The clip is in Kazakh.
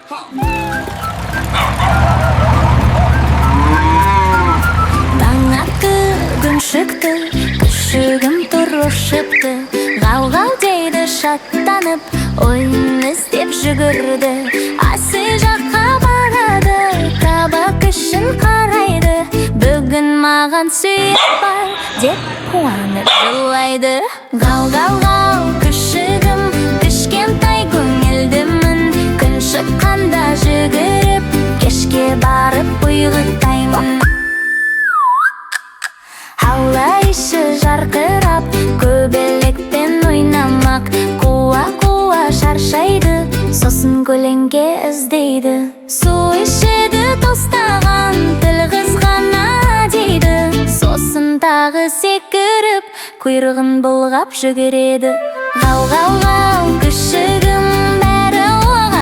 Таң атты, күн шықты, күшігім тұр ұшыпты. Ғау-ғау дейді шаттанып, ойын іздеп жүгірді. Асы жаққа барады, табак ішін қарайды. Бүгін маған сүйек бар деп қуанып жылайды. Ғау-ғау-ғау, күшігім, кішкентай көңілдімін. Күн шыққанда жүгіріп, кешке барып ұйықтаймын. Аула іші жарқырап, көбелекпен ойнамақ. Қуа-қуа шаршайды, сосын көлеңке іздейді. Су ішеді тостаған, тіл қызғана дейді. Сосын тағы секіріп, құйрығын бұлғап жүгіреді. Ғау-ғау-ғау, күшігім.